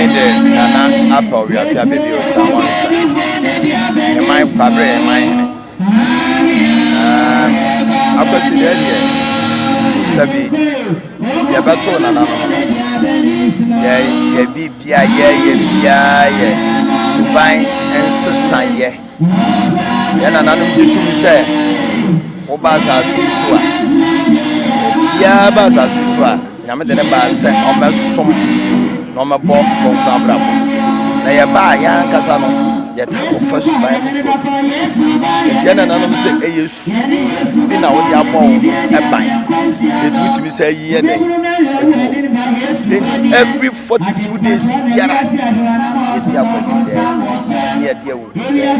din de Nana Apa Owiafia Bebio Sawansa, Heman Kwabre Heman Hene. Akwasideɛ deɛ, sɛbi yɛbɛtoo nananom no, yɛ yɛ biribia yɛyɛ biara yɛ suban nsesayɛ. Yɛn nananom gye tom sɛ woba asase yi so a, obiara ba asase yi so a, Nyame de ne baa sɛ ɔmmɛsom na ɔmmɛbɔ kronkron abrabɔ. Na yɛba a, yɛn ankasa no, yɛtaa kɔfa suban foforɔ bi. Enti yɛn nananom sɛ ɛyɛ su bi na wode abɔ wo ho ban. Enti wotumi sɛ ayi yɛ dɛn? Egu hɔ. Enti every 42 days biara yɛdi Akwasidɛɛ ne yɛde Awukudaɛ.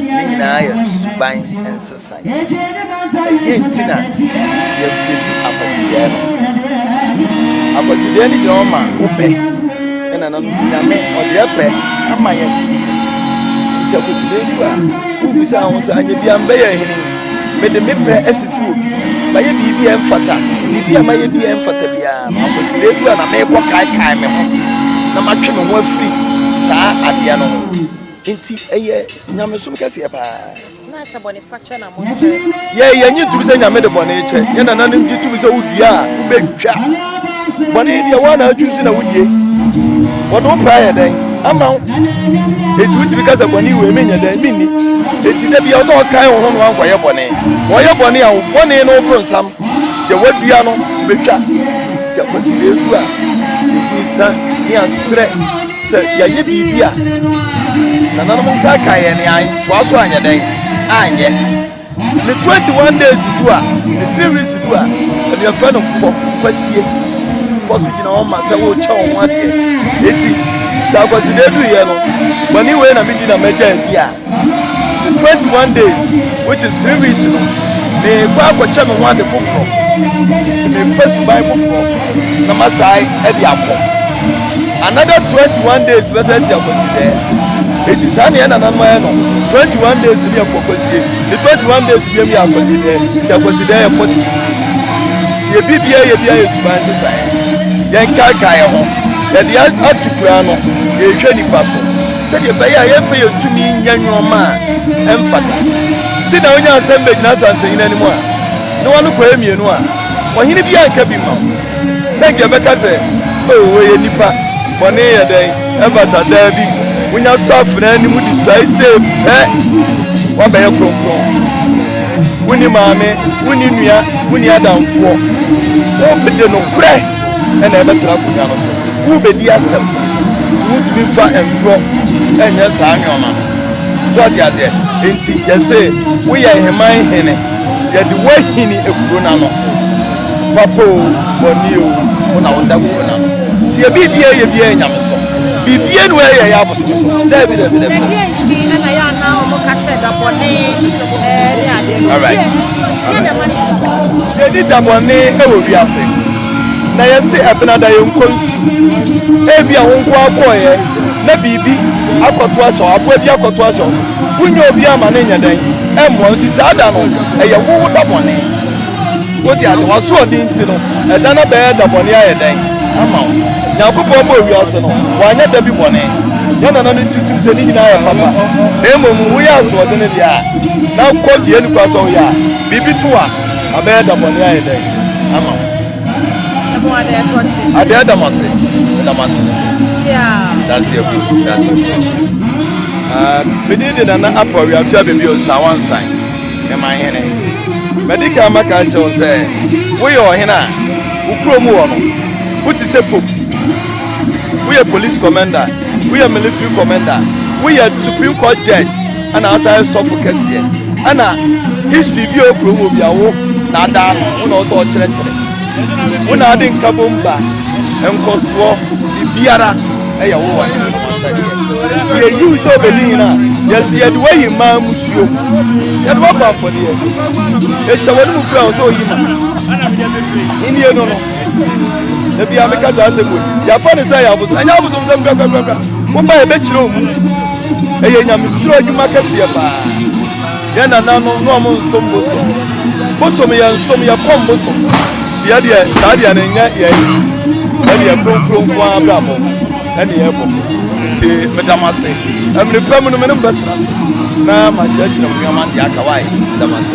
Ne nyinaa yɛ suban nsesa. Ɛdeɛn nti na yɛdi Akwasidɛɛ no? Akwasidɛɛ no gyina hɔ ma wo pɛ. Ɛna nananom sɛ Nyame ɔde ɛpɛ ama yɛn. Nti Akwasidɛɛ du a, wobisa ho sɛ anyɛ bia mbɛyɛ hene yi, mede me pɛ asisi obi, mayɛ biribi a ɛmfata, biribi a mayɛ bi a ɛmfata biara no, Akwasidɛɛ du a na merekɔ kaekae me ho na matwe me ho afiri saa adeɛ no ho. Nti ɛyɛ nyamesom kɛseɛ paa. Na sɛ bɔne fakyɛ na mosrɛ. Yɛ yɛnye ntum sɛ Nyame de bɔne kyɛ. Yɛ nananom gye tum sɛ wodua a wobɛtwa. Bɔne deɛ woa na atwi so na wodie. Wɔde wo pɛ ayɛ dɛn ama wo. Enti wotumi ka sɛ bɔne wei menyɛ dɛn menni. Enti da bia wo sɛ ɔkae wo ho na wankɔyɛ bɔne. Wɔyɛ bɔne a wo bɔne no woboro nsam. Deɛ wadua no wobɛtwa. Nti akwaside edu a yɛgu nsa ne asrɛ. Sɛ yɛayɛ biribi a nananom nkaakae yɛn ne antoa so anyɛ dɛn? Anyɛ. Ne 21 days du a, ne 3 weeks du a, ɛno yɛfrɛ no fɔ kwasie. Fɔ so gyina hɔ ma sɛ worekyɛ wo ho adeɛ. Eti sɛ akwasideɛ duiɛ no, bɔne wei na medi na magya adi a, 21 days which is 3 weeks no meekɔ akɔkyɛ me ho ade foforɔ nti mefa suban foforɔ na masae de akɔ another 21 days bɛsɛ asi akwasi dɛɛ eti saa ne yɛn nananom ayɛ no 21 days ne yɛ fɔ kwasie ne 21 days biam yɛ akwasi dɛɛ nti akwasi dɛɛ yɛ 42 days nti ebi bia yɛ bia yɛ suban sesaeɛ yɛn kaekae ho yɛde ato kura no yɛhwɛ nipa so Sɛdeɛ ɛbɛyɛ a yɛmfa yɛn tumi nyɛ nnoɔma a ɛmfata. Nti na wonya asɛm bɛgyina Asantehene anim a, ne w'ano kɔyɛ mmienu a, ɔhene biara nka bi mma wo. Sɛ nka yɛbɛka sɛ, Oh, wɔyɛ nnipa, bɔne yɛ dɛn? Ɛmfata. Daabi, wonya sɔ afena anim de suae sei pɛ, woabɛyɛ kronkron. Wonni maame, wonni nua, wonni adamfoɔ. Wode nokorɛ na ɛbɛtena akonnwa no so. Worebɛdi asɛm nti wontumi mfa ntorɔ nyɛ saa nneɛma no. So ate aseɛ? Nti yɛse woyɛ heman hene, yɛde woahini ekuro no ano. Papa o, bɔne o, wo na woda kuro no ano. Nti yɛ biribiara yɛ biara yɛ nyamesom. Biribiara ni wɔyɛ yɛ abosomsom. Daabi daabi daabi. Ɛdeɛ nti ɛna yɛ ana wɔn ka sɛ da bɔne ɛɛ ne adeɛ no. All right. Deɛ na ɛma ne Yɛdi da bɔne wɔ wiase. Na yɛse ɛbenada yɛnkɔ nsu. Ebia wo nko ara kɔeɛ na biribi akɔto ahyɛ wo, aboa bi akɔto ahyɛ wo so. Wonyɛ obiara ma no nyɛ dɛn? Ɛmmoa wo. Nti saa da no, ɛyɛ wo wo da bɔne. Wote ase? W'asoɔden nti no, ɛda no abɛyɛ da bɔne ayɛ dɛn? Ama wo. Nyankopɔn bɔɔ wiase no, wanyɛ da bi bɔne. Yɛn nananom tuntum sɛ ne nyinaa yɛ papa. Na mmom woyɛ asoɔdene deɛ a, na kɔ deɛ ɛnni kwan sɛ woyɛ a, biribi to a, abɛyɛ da bɔne ayɛ dɛn? Ama wo. Adeɛ da mo ase. Meda mo ase nso. Dase agu. Dase agu. Ah, me din de Nana Apa Wiafia Bebio Sawansan, Memanhene. Madi kan maka akyerɛ wo sɛ woyɛ ɔhene a wo kurom wɔ no, wote sɛ pope, woyɛ police commander, woyɛ military commander, woyɛ supreme court judge, ɛna asan yɛ sɔfo kɛseɛ, ɛna history bi a ɛwɔ kurom hɔ bi a wo na ada ano, wo na ɔsɛ ɔkyerɛkyerɛ, wo na ade nkabom ba, nkɔsoɔ, biribiara ɛyɛ wo ɔhene no asɛdeɛ. Nti yɛyi wo sɛ ɔbɛdi hene a, yɛsi yɛde woayi mmaa musuo, yɛde woabɔ afɔdeɛ, ɛhyɛ wɔn mu kura wo sɛ oyi ma. Nnie no no, ebi a meka saa asɛm wei, yɛafa ne sɛ ɛyɛ abosom, ɛnyɛ abosomsɛm korakorakora, woba yɛbɛkyerɛ wo mu. Ɛyɛ nyamesuro adwuma kɛseɛ paa. Yɛn nananom na wɔn nsom bosom. Bosom yɛ nsom, yɛkɔm bosom. Nti yɛ deɛ saa deɛ no nyɛ yɛn. Yɛ deɛ kronkron nko ara abrabɔ. ɛne yɛbɔ. Nti meda mo ase. Mmere pa mu no me ne mo bɛtena ase na makyerɛkyerɛ mo nneɛma deɛ aka. Wae, meda mo ase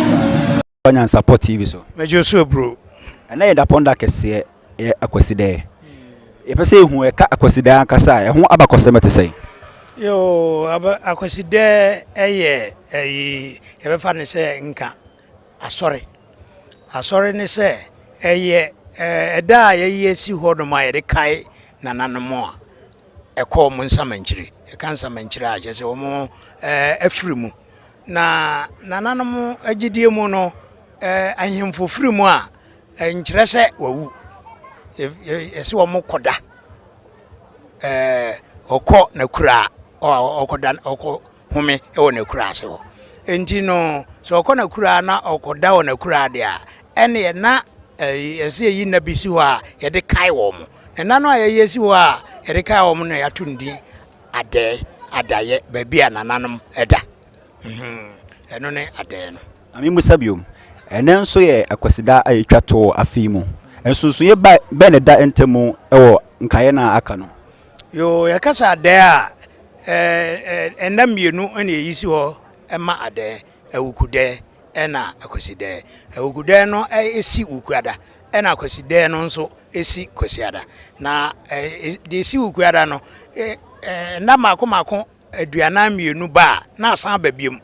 paa. Nyansapɔ TV so. Megye wo so aburo. Ɛnnɛ yɛ dapɔnda kɛseɛ, ɛyɛ Akwasidɛɛ. Yɛpɛ sɛ yɛhu ɛka Akwasidɛɛ ankasa a, ɛho abakɔsɛm ɛte sɛn? Yoo, aba Akwasidɛɛ ɛyɛ ɛyi yɛbɛfa no sɛ nka asɔre. Asɔre ne sɛ ɛyɛ ɛda a yɛyi asi hɔ nom a yɛde kae nananom a ɛkɔ wɔn nsamankyire. Yɛka nsamankyire a kyerɛ sɛ wɔn afiri mu. Na nananom gyidie mu no, ahemfo firi mu a, ɛnkyerɛ sɛ wɔawu. Yɛse wɔn kɔda. Ɔkɔ n'akuraa, ɔkɔda ɔkɔ home wɔ n'akuraa ase hɔ. Nti no, sɛ ɔkɔ n'akuraa na ɔkɔda wɔ n'akuraa deɛ a, ɛneɛ na yɛse yɛyi nna bi si hɔ a yɛde kae wɔn. Na nna no a yɛyi asi hɔ a yɛde kae wɔn no yɛato no din Adɛɛ, adayɛ, baabi a nananom da. Ɛno ne adɛɛ no. Ma memmisa bio, ɛnnɛ nso yɛ Akwasida a ɛtwa to wɔ afe yi mu. Nsonsonoeɛ bɛn na ɛda ntam wɔ nkaeɛ no a aka no? Yoo, yɛka sɛ adɛɛ a, nna mmienu na yɛyi si hɔ ma adɛɛ, Awukudɛɛ ɛna Akwasidɛɛ. Awukudɛɛ no si Wukuada, ɛna Akwasidɛɛ no nso si Kwasiada. Na deɛ ɛsi Wukuada no, nna mmaako mmaako 42 ba a, na asan aba biom.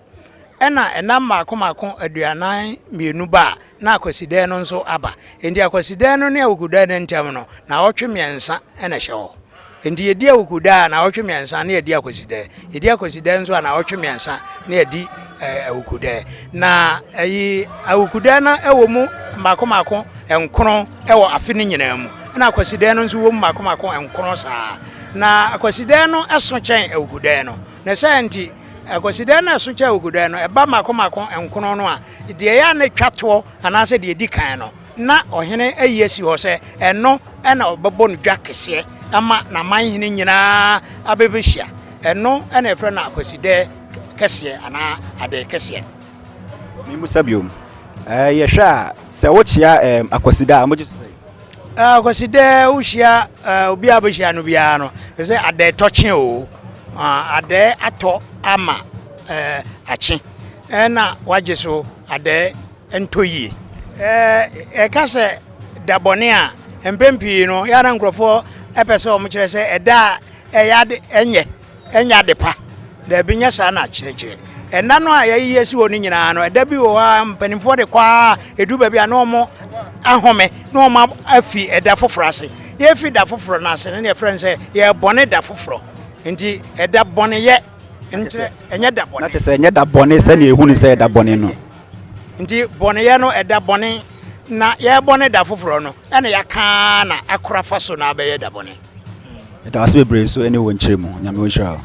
Ɛna nna mmaako mmaako 42 ba a, na Akwasidɛɛ no nso aba. Enti Akwasidɛɛ no ne Awukudɛɛ no ntam no, naawɔtwe mmiɛnsa na ɛhyɛ hɔ. Enti yɛdi Awukuda a, naawɔtwe mmiɛnsa na yɛadi Akwasidɛɛ. Yɛdi Akwasidɛɛ nso a, naawɔtwe mmiɛnsa na yɛadi Awukudɛɛ. Na ɛyi Awukudɛɛ no wɔ mu mmaako mmaako nkron wɔ afe no nyinaa mu. Ɛna Akwasidɛɛ no nso wɔ mu mmaako mmaako nkron saa. Na Akwasidɛɛ no so kyɛn Awukudɛɛ no. Ne saa nti, Akwasidɛɛ no a ɛso kyɛn Awukudɛɛ no, ɛba mmaako mmaako nkron no a, deɛ ɛyɛ a na ɛtwa toɔ anaasɛ deɛ ɛdi kan no, na ɔhene ayi asi hɔ sɛ ɛno na ɔbɛbɔ no dwa kɛseɛ ama n'amanhene nyinaa abɛbɛhyia. Ɛno na yɛfrɛ no Akwasidɛɛ kɛseɛ anaa Adɛɛ kɛseɛ no. Memmisa bio, yɛhwɛ a, sɛ wokyea Akwasida a, mogye so sɛn? Akwasidɛɛ wohyia obi a wobɛhyia no biara no, ɛsɛ sɛ adɛɛ tɔ kye o, adɛɛ atɔ ama akye, ɛna wagye so adɛɛ ntɔ yie. Yɛka sɛ da bɔne a, mpɛn pii no, yɛ a na nkurɔfoɔ pɛ sɛ wɔkyerɛ sɛ ɛda a ɛyɛ ade ɛnyɛ, ɛnyɛ ade pa. Daabi, nyɛ saa na akyerɛkyerɛ. Ɛnna no a yɛayiyi asi hɔ no nyinaa no, ɛda bi wɔ hɔ a mpanimfoɔ de kɔ ara ɛduru baabi a na wɔn ahome na wɔn afi ɛda foforɔ ase. Yɛrefi da foforɔ no ase no na yɛfrɛ no sɛ yɛrebɔne da foforɔ. Nti ɛda bɔneyɛ nkyerɛ ɛnyɛ da bɔne. Na kyerɛ sɛ ɛnyɛ da bɔne sɛnea yɛhu no sɛ ɛda bɔne no. Nti bɔneyɛ no ɛda bɔne na yɛrebɔne da foforɔ no ɛna yɛaka ara na akora fa so na abɛyɛ da bɔne. Yɛda wo ase bebree nso ne wo nkyerɛmu. Nyame ɔnhyira wo.